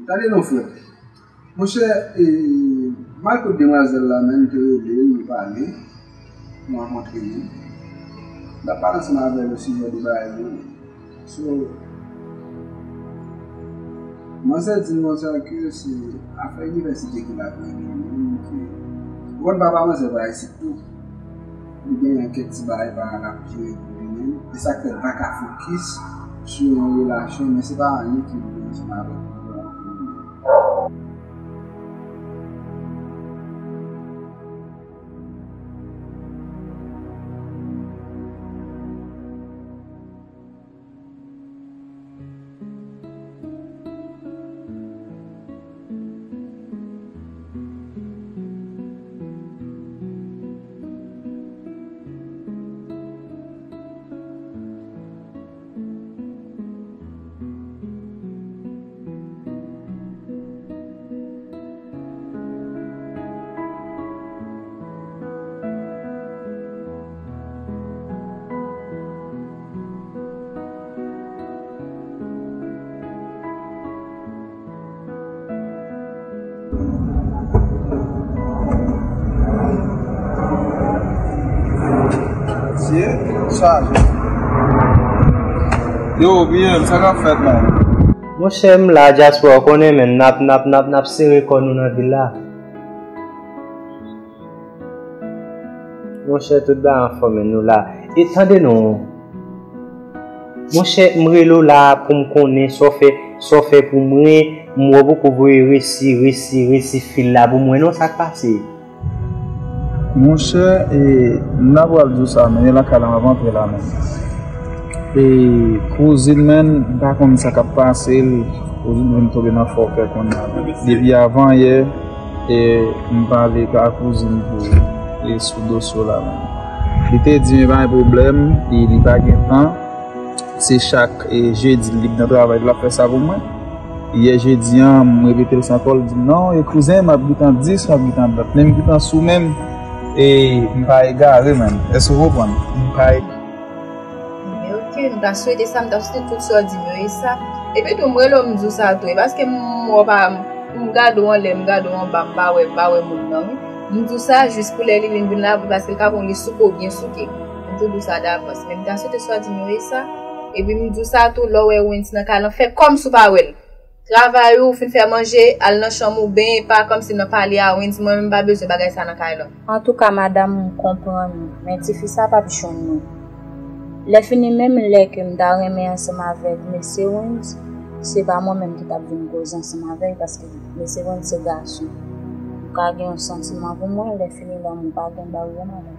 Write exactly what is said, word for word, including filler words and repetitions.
Tande non, frè. Monchè, e, m al kot demwazèl la, menm te rele l, nou pale, nou rankontre li. N ap pale ansanm avè l o sijè de bagay yo. So, manzè di m konsa ke se afè inivèsite ki la pou li menm, ke ou konn papa manzè pa isit tou. Li genyen kèk ti bagay pa l ap jere pou li menm. E sa k fè l pa ka fokis sou yon relasyon, men se pa anyen ki li ansanm avèk mwen. Mesye, chaje. Yo, B M, sa k ap fèt, man? Monchè, m la, dyaspora, w konnen, men n ap, n ap, n ap, n ap sere kò nou nan vil la. Monchè, tout bagay anfòm, men nou la. E tande non. Monchè, m rele w la pou m konnen sa w fè, sa w fè pou mwen. M wè w poko voye resi, resi, resi fil la pou mwen non, sa k pase? Monchè, e, m ta pral di w sa, men e lakay la m ap antre la menm. E, kouzin, menm, m pa konn sa k ap pase l. Kouzin vin tonbe nan fòkè kounye a. Depi avan yè, e, m pale ak kouzin pou, e, sou dosye w la menm. Li te di m pa gen pwoblèm, e li pa gen tan. Se chak, e, jedi l lib nan travay, l ap fè sa pou mwen. Yè jedi an, m repete l sa ankò, l di m, "Non, e kouzen, m ap gentan di sa, m ap gentan dat, men m gentan sou men m, e m pa egare, menm." Èske w konprann? M pa egare. Men oke, m ta swete sa, m ta swete tout sa w di m yo e sa. Epi tou, m rele w, m di w sa tou, e paske m wè w pa, m gade w anlè, m gade w anba, m pa wè, m pa wè moun nan, wi. M di w sa jis pou lè Liline vin la, paske l ka pran li souke w byen souke. M tou di w sa davans, men m ta swete sa w di m yo e sa. Epi m di w sa tou, lè w wè Wens nan kay lan, fè kòmsi w pa wè l. Travay ou, fin fè manje, al nan chanm ou, benyen, pa kòmsi nan pale a Wens, mwen menm m pa bezwen bagay sa nan kay lan. Antouka, madanm, m konprann ou, men tifi sa p ap jwenn ou. Lè fini, menm lè ke m ta renmen ansanm avèk mesye Wens, se pa mwen menm ki t ap vin koze ansanm avè l, paske mesye Wens se gason. Ou ka gen yon santiman pou mwen, lè fini, lanmou pa gen baryè, madanm.